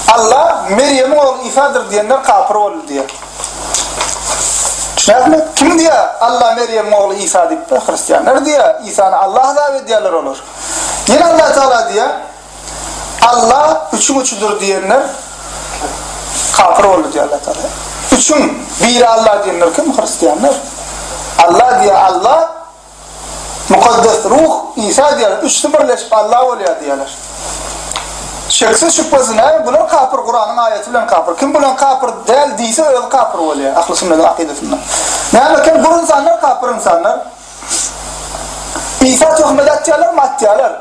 Allah Merýemiň ogly Isadyr diýenler kapyr boldy diýýär. Düşünýärsiňmi? Kim diýýär Allah Merýemiň ogly Isa diýip? Hristianlar diýýär. Isany Allah hasap edýärler olar. Ýene Allah Tagala diýýär, Allah üçüň üçüdir diýenler kapyr boldy diýýär Allah Tagala. Üçüň biri Allah diýenler kim? Hristianlar. Allah diýýär, Allah Mukaddes Ruh Isa diýýärler. Üçüsi birleşip Allah bolýar diýýärler. Şeksiz şübhesiz näme bular kapyr Kuranyň aýaty bilen kapyr. Kim bulan kapyr däl diýse özi kapyr bolýar. Ahli sünnediň akydasynda. Näme eken bu insanlar kapyr insanlar. Isa töhmet atýarlarmy? Atýarlar.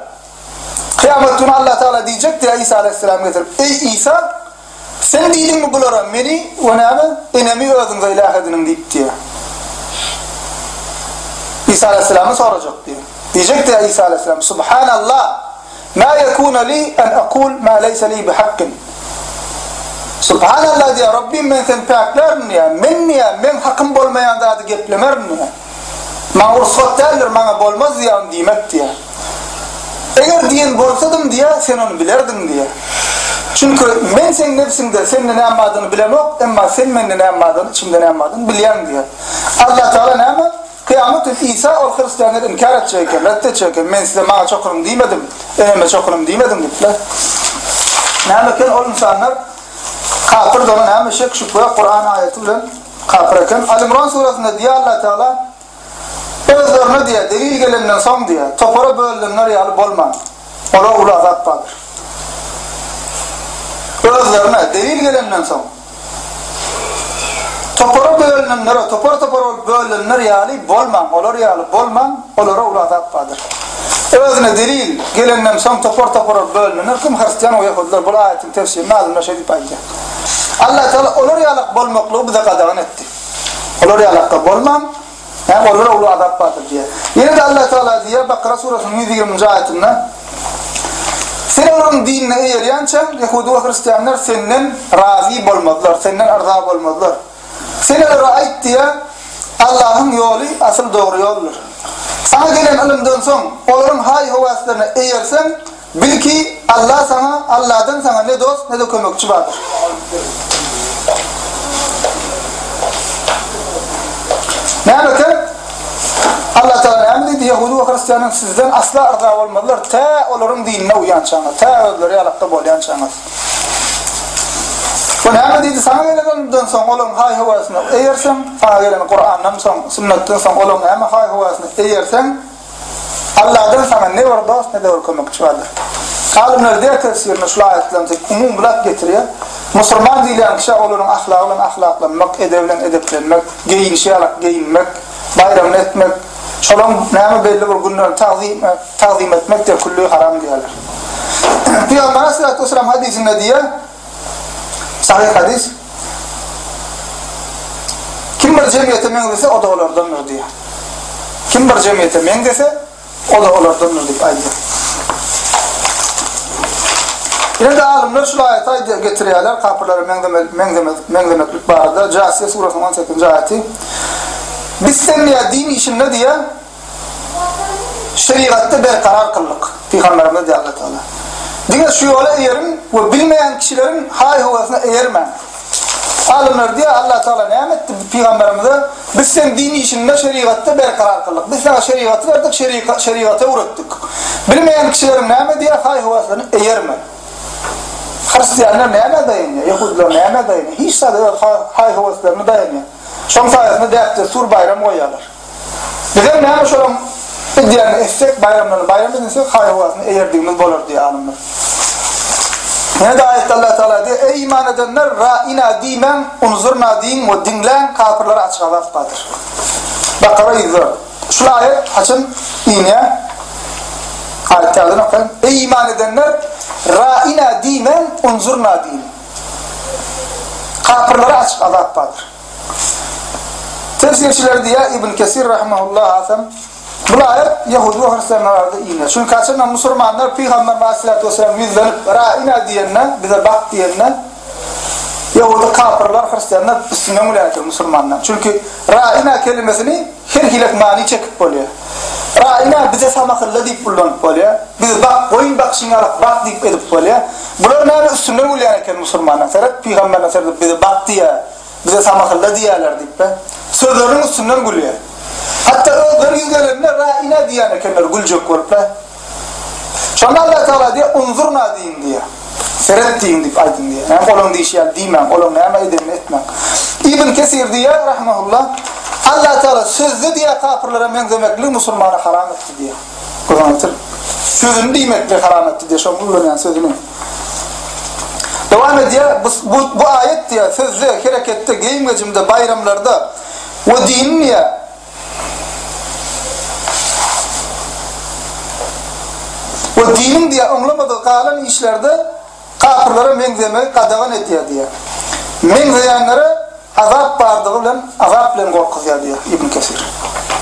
Kyýamat güni Allah Tagala diýjek diýýär Isa aleýhissalamy getirip, Eý Isa, sen diýdiňmi bulara meni we näme, enemi özüňize iläh ediniň diýip diýýär. Isa aleýhissalamy sorajak diýýär. Diýjek diýýär Isa aleýhissalam, Subhanallah, ma ýekuna li en ekul ma leýse li bihakkyn. Subhanallah diýýär, Rabbim men seni päklärin diýýär. Men diýýär, meň hakym bolmaýan zady geplemerin diýýär. Maňa rugsat däldir, maňa bolmaz diýýär ony diýmek diýýär. Eger diýen bolsadym diýýär, sen ony bilerdiň diýýär. Çünki men seň nebsiňde sende näme bardygyny bilemok, emma sen mende näme bardygyny, içimde näme bardygyny bilýäň diýýär. Allah Tagala näme? Kyýamat gün Isa ol hristianlary inkär etjek eken, ret etjek eken, men size maňa çokunyň diýmedim, eneme çokunyň diýmedim diýipler. Näme eken ol ynsanlar kapyrdygyna näme şek-şübhe Kuran aýaty bilen Kapyr eken. Al-Imran suresinde diýýär Allah Teala, Özlerine diýýär, delil gelenden soň diýýär, topara bölünenler ýaly bolmaň. Olara uly azap bardyr. Özlerine delil gelenden soň topara bölünenlere, topar-topar bolup bölünenler ýaly bolmaň, olar ýaly bolmaň, olara uly azap bardyr. Özüne delil gelenden soň topar-topar bolup bölünenler kim? Hristian we ýehudylar. Bul aýatyň tefsirinde alymlar şeý diýip aýdýar. Allah Tagala olar ýalak bolmaklygy bize gadagan etdi. Olar ýalakda bolmaň, hä, olara uly azap bardyr diýýär. Ýene-de Allah Tagala diýýär Bakara surasynyň 120-nji aýatynda, Sen olaryň dinine eýerýänçäň, ýehudy we hristianlar senden razy bolmazlar, senden yrza bolmazlar. Sen olara aýt diýýär, Allahyň ýoly asyl dogry ýoldur. Saňa gelen ylymdan soň, olaryň haý-höweslerine eýerseň, Bil ki, Allah saňa, Allahdan saňa ne dost, ne-de kömekçi bardyr. Näme eken? Allah Tagala näme diýdi? Ýehudy we hristianlar sizden asla yrza bolmazlar, tä olaryň dinine uýançaňyz, tä özleri ýalakda bolýançaňyz. Bu näme diýdi? Saňa gelenden soň olaryň haý-höwesine eýerseň, saňa gelen Kurandan soň, sünnetden soň olaryň näme haý-höwesine eýerseň, Allahdan saňa ne bir dost, ne-de bir kömekçi bardyr. Alymlar diýer tefsirinde şul aýatlaryny tek umumylap getirýär. Musulman diýilýän kişä olaryň ahlagy bilen ahlaklanmak, edebi bilen edeplenmek, geýinişi ýalak geýinmek, baýramyny etmek, şolaryň näme belli bir günlerini tagzym tagzym etmek diýer külli haram diýerler. Pygamber aleyhissalatu vesselam hadysynda diýer, Sahyh hadys. Kim bir jemgyýete meňzese, o-da olardandyr diýýär. Kim bir jemgyýete meňzese, o-da olardandyr diýip aýdýar. Ýene-de alymlar şul aýaty aýdýar, getirýärler, kapyrlara meňzeme, meňzemeklik barada, Jasiýe surasynyň 18-nji aýaty. Biz sen diýýär, din işinde diýýär, Şerigatda berkarar kyldyk. Pygamberimize diýýär Allah Tagala. Diňe şu ýola eýeriň we bilmeýän kişileriň haý-höwesine eýermäň. Alymlar diýýär, Allah Tagala näme etdi pygamberimize? Biz seni din işinde şerigatda berkarar kyldyk. Biz saňa şerigaty berdik, şerigaty öwretdik. Bilmeýän kişileriň näme diýýär, haý-höweslerine eýerme. Hristianlar nämä daýanýar? Ýehudylar nämä daýanýar? Hiç zada öz haý-höweslerine daýanýar. Şoň saýasynda däp-dessur baýram goýýarlar. Bizem näme şolaň edýänini etsek, baýramlaryny baýram edinsek, haý-howasyna eýerdigimiz bolar diýýär alymlar. Ýene-de aýatda Allah Tagala diýýär, Eý iman edenler, ra'ina diýmäň, unzurna diýiň we diňläň, kapyrlara açyk azap bardyr. Bakara 104. Şul aýat haçan inýär? Aýat täzeden okaýyn. Eý iman edenler, ra'ina diýmäň, unzurna diýiň. Kapyrlara açyk azap bardyr. Tefsirçiler diýýär, Ibn Kesir rahimehullah hasam, Bul aýat ýehudy we hristianlar barada inýär. Çünki haçanda musurmanlar Pygamberimiz aleyhissalatu vesselam ýüzlenip, Ra'ina diýende, bize bak diýende, ýehudy kapyrlar, hristianlar üstünden gülýärler musurmanlaryň. Çünki ra'ina kelimesini her hili many çekip bolýar. Ra'ina bize samahylla diýip ullanyp bolýar. Bizi bak, goýun bakyşyň ýalak bak diýip edip bolýar. Bular näme üstünden gülýän eken musulmanlaryň. Seret pygamberine seredip bize bak diýýär, bize samahylla diýýärler diýip-de, sözleriniň üstünden gülýär. Hatda özleri ýüzlenende ra'ina diýýän ekenler güljek bolup-la. Şonda Allah Tagala diýýär, Unzurna diýiň diýýär. Seret diýiň diýip aýdyň diýýär. Näme olaň diýşi ýaly diýmäň, olaň näme edenini etmäň. Ibn Kesir diýýär, rahimehullah, Allah Tagala sözde diýýär kapyrlara meňzemekligi musulmana haram etdi diýýär. Göz öňüne getir. Sözüni diýmekligi haram etdi diýýär, şoň ulanýan sözüni. Dowam edýär, bu, bu, bu aýat diýýär, sözde, hereketde, geýim-gejimde, baýramlarda we dini diýýär, We diniň diýýär, oňlamadygy galan işlerde kapyrlara meňzemegi gadagan edýär diýýär. Meňzeýänlere azap bardygy bilen azap bilen gorkuzýar diýýär Ibn Kesir.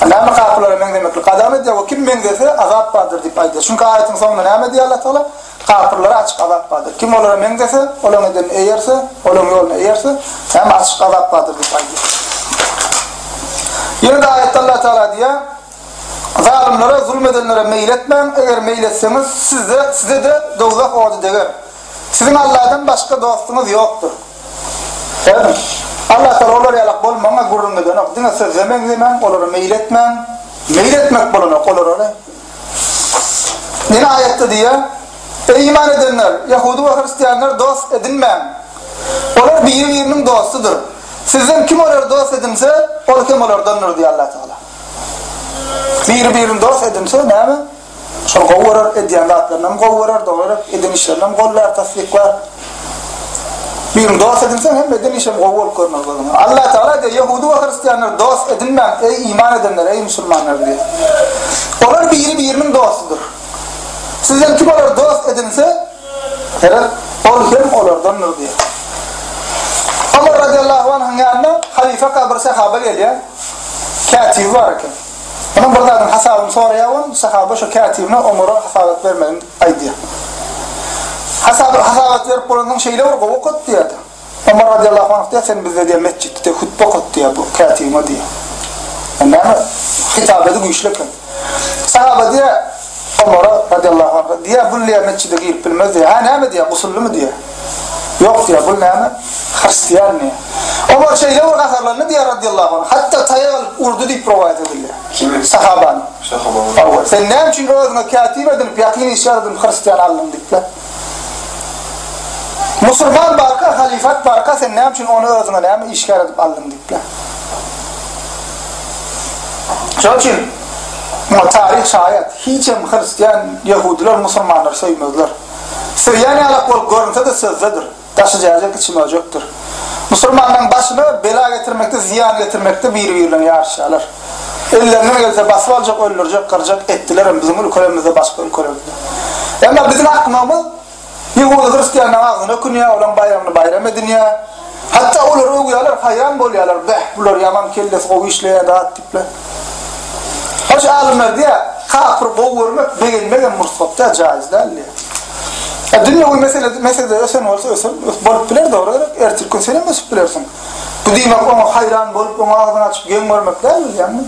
Näme kapyrlara meňzemeklik gadagan edýär we kim meňzese azap bardyr diýip aýdýar. Çünki aýatyň soňunda näme diýýär Allah Tagala? Kapyrlara açyk azap bardyr. Kim olara meňzese, olaň edenine eýerse, olaň ýoluna eýerse, näme açyk azap bardyr diýip aýdýar. Ýene-de aýatda Allah Tagala diýýär, Zalymlara, zulum edenlere meýil etmäň, eger meýil etseňiz, sizde, size-de dowzah ody deger. Siziň Allahdan başga dostuňyz ýokdur. Serediň, Allah Tagala olar ýalak bolmagyňa gürrüň edenok, diňe sözde meňzemäň, olara meýil etmäň, meýil etmek bolanok olara. Ýene aýatda diýýär, Eý iman edenler, ýahudy we hristianlary dost edinmäň. Olar biri-biriniň dostudyr. Sizden kim olary dost edinse, ol hem olardandyr diýýär Allah Tagala. Biri-birini dost edinse näme? Şol gowy görer, edýän zatlaryny hem gowy görer, dogry, eden işlerini hem gollar, tassyklar. Birini dost edinseň hem eden işem gowy bolup görner gözüňe. Allah Tagala diýýär, Ýehudy we hristianlary dost edinmäň, eý iman edenler, eý musulmanlar diýýär. Olar biri-biriniň dostudyr. Sizden kim olary dost edinse, seret, ol hem olardandyr diýýär. Omar radiallahu anhyň ýanyna halyfaka bir sahaba gelýär. Kätibi bar eken. Onuň bir zadyň hasabyny soraýar we sahaba şo kätibine Omara hasabat bermegini aýdýar. Hasaby hasabat berip bolansoň şeýle bir gowy okat diýýär-de. Omar radiallahu anh diýýär, sen bizde diýýär metjitde hutba okat diýýär bu kätibiňe diýýär. Näme? Hitabedi güýçli eken. Sahaba diýýär Omara radiallahu anh diýýär, bul diýýär metjide girip bilmez diýýär. Hä näme diýýär, gusullymy diýýär. Ýok diýýär, bul näme? Hristian diýýär. Omar şeýle bir gaharlandy diýýär radiallahu anh, hatda taýak alyp urdy diýip rowaýat edilýär. Kimi? Sahabany. Sahabany. Hawa. Sen näme üçin özüňe kätip edinip, ýakyn işgär edinip hristian aldyň diýipler. Musulman barka, halyfat barka sen näme üçin ony özüňe näme işgär edip aldyň diýipler. Şonuň üçin muňa taryh şaýat. Hiç hem hristian, ýehudylar musulmanlary söýmezler. Söýýän ýalak bolup görünse-de sözdedir. Daşy jäjek, içi möjekdir. Musulmanlaryň başyna bela getirmekde, zyýan getirmekde biri-birlerini ýaryşýarlar. Ellerinden gelse basyp aljak, öldürjek, gyrjak etdilerem biziň ülkelerimizde, başga ülkelerde. Emma biziň akmagymyz ýehudy hristianlaryň agzyna ökünýär, olaryň baýramyny baýram edinýär. Hatda olary öwýärler, haýran bolýarlar, Beh, bular ýaman kellesi gowy işleýär zat diýipler. Hoş alymlar diýýär, kapyr gowy görmek, begenmek hem rugsat däl, jaýyz däl diýýär. E dünýewi mesele, meselede ösen bolsa ösen, bolup biler dogry gerek, ertir gün sen hem ösüp bilersiň. Bu diýmek oňa haýran bolup, oňa agzyňy açyp geň görmek däl bilýäňmi?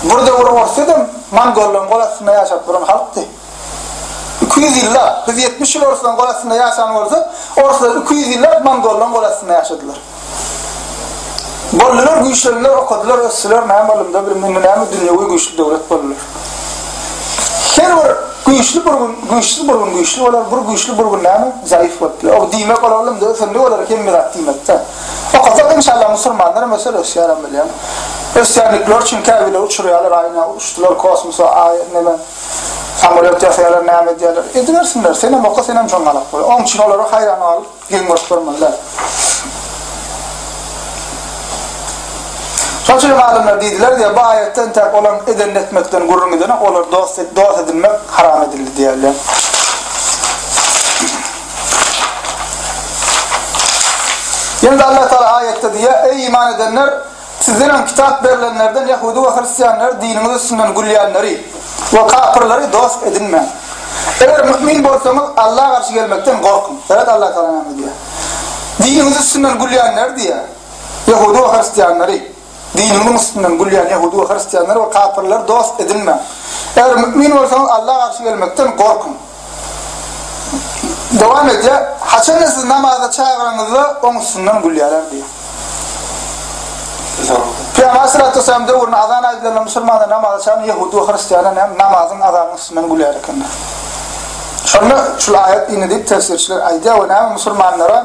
Bir döwür Orsýedem mongollaryň gol astynda ýaşap duran halkdy. 200 ýyllap, biz 70 ýyl orslaryň gol astynda ýaşan bolsak, orslar 200 ýyllap mongollaryň gol astynda ýaşadylar. Boldular, güýçlendiler, okadylar, ösdüler, näme ylymda, bilimde, indi näme dünýewi güýçli döwlet boldular. Her bir güýçli bir gün, güýçsüz bir gün güýçli bolar, bir güýçli bir gün näme, zaif bolup biler. O diýmek olar ylymda ösenligi olara hemme zat diýmek däl. Okasak inşallah musulmanlar hem öser, ösýärem bilýän. Ösýänlikleri üçin käbirleri uçurýarlar, aýna uçdular kosmosa, aý neme samolýot ýasaýarlar, näme edýärler. Edibersinler, senem oka, senem şoň galak bol. Oň üçin olara haýran galyp, Geň görüp durmaly däl. Şonuň üçin hem alymlar diýdiler diýýär, bu aýatda entäk olaryň edenini etmekden gürrüň edenok, olary dost dost edinmek haram edildi diýýärler. Ýene-de Allah Taala aýatda diýýär, Eý iman edenler, Sizden öň kitap berlenlerden ýahudy we hristianlary diniňiz üstünden gülýänleri we kapyrlary dost edinmäň. Eger mümin bolsaňyz Alla garşy gelmekden gorkuň. Seret Allah Tagala näme diýýär. Diniňiz üstünden gülýänleri diýýär. Ýahudy we hristianlary. Diniňiziň üstünden gülýän ýahudy we hristianlary we kapyrlary dost edinmäň. Eger mümin bolsaňyz Alla garşy gelmekden gorkuň. Dowam edýär, Haçanda siz namaza çagyranyňyzda, oň üstünden gülýärler diýýär. Pygamber aleyhissalatu vesselam döwründe azan aýdylanda musulmanlar namaza çagyran ýehudi we hristianlar näme namazyň azanyň üstünden gülýär ekenler. Şonda şul aýat indi diýip tefsirçiler aýdýar we näme musulmanlara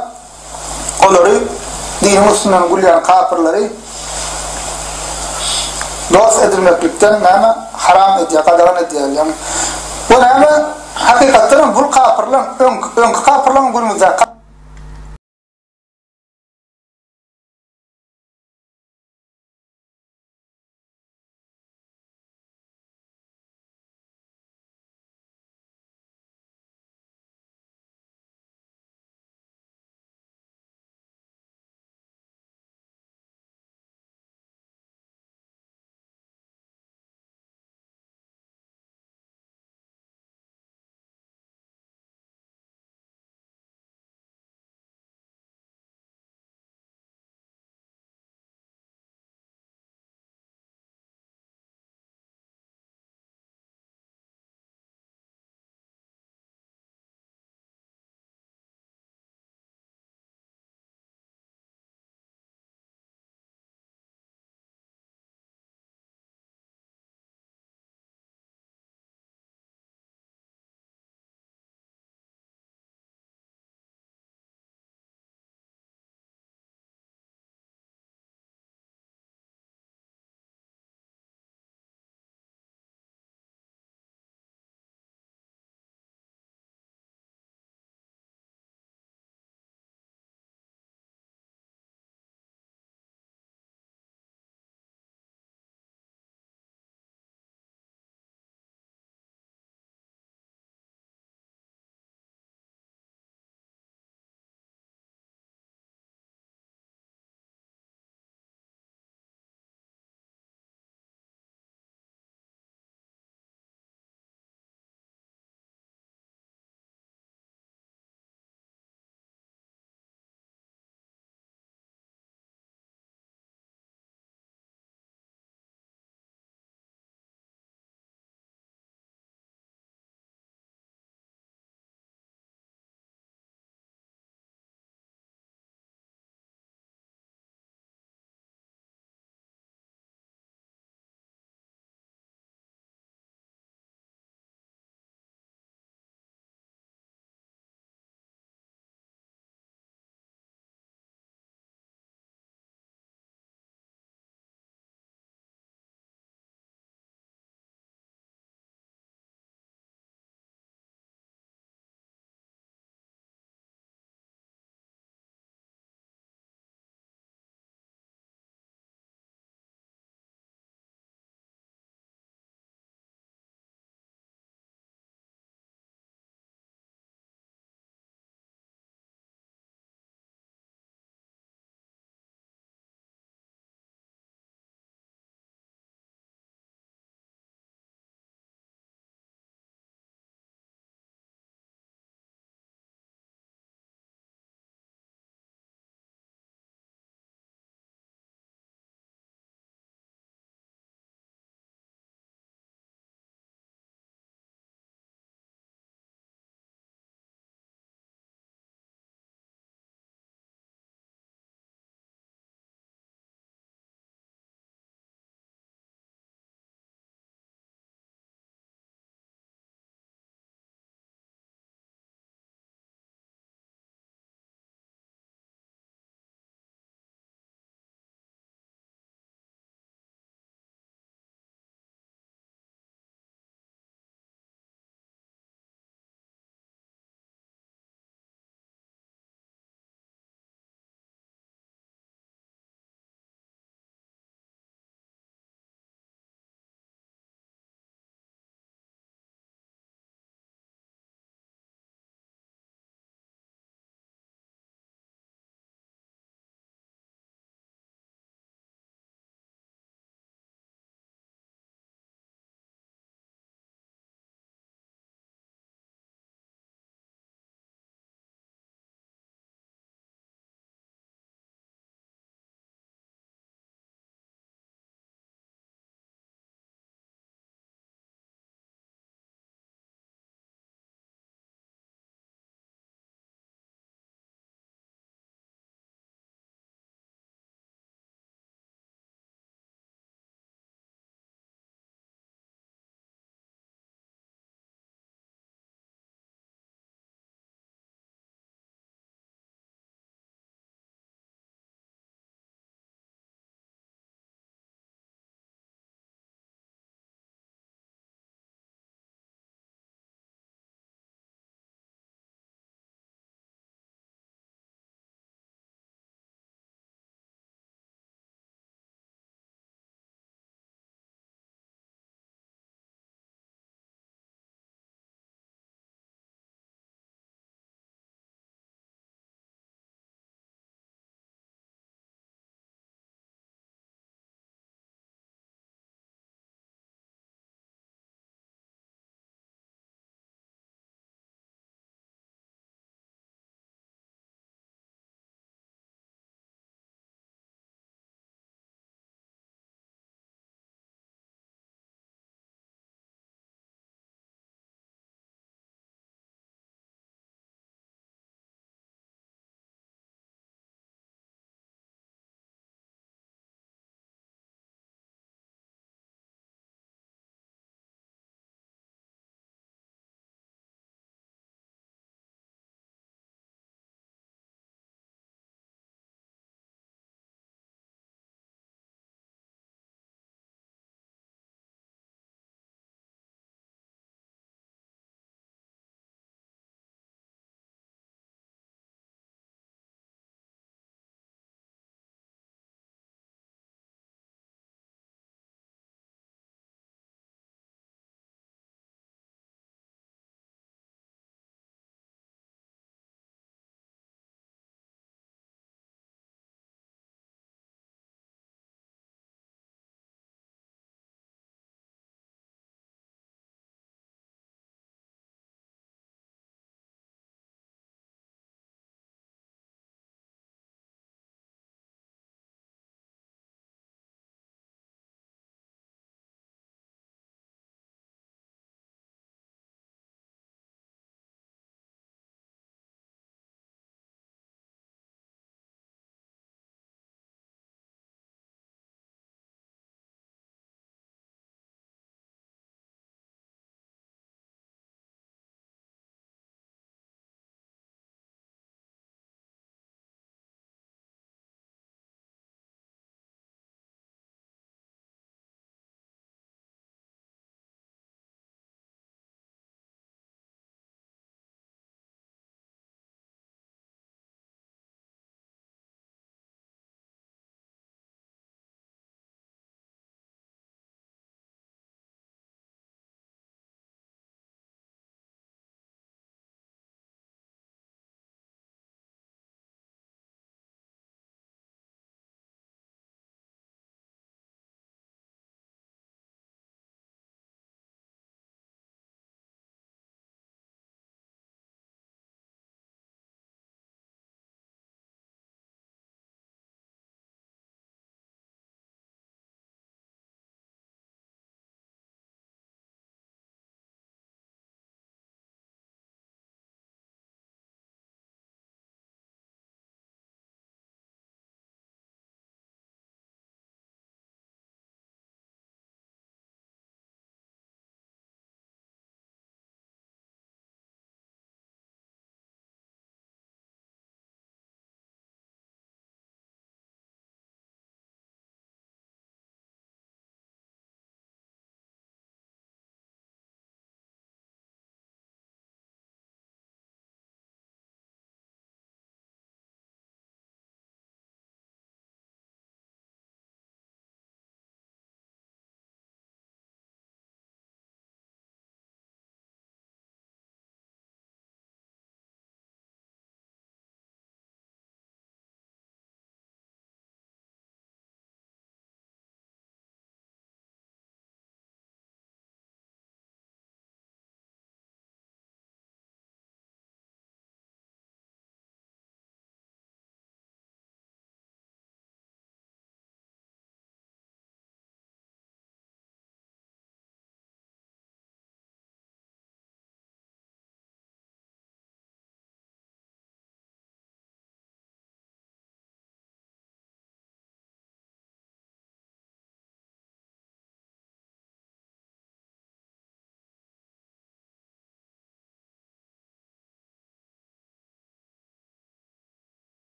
olary diniň üstünden gülýän kapyrlary dost edinmeklikden näme haram edýär, gadagan edýär. Ýagny bu näme hakykatdan hem bul kapyrlaryň öňki öňki kapyrlaryň günümüzdäki.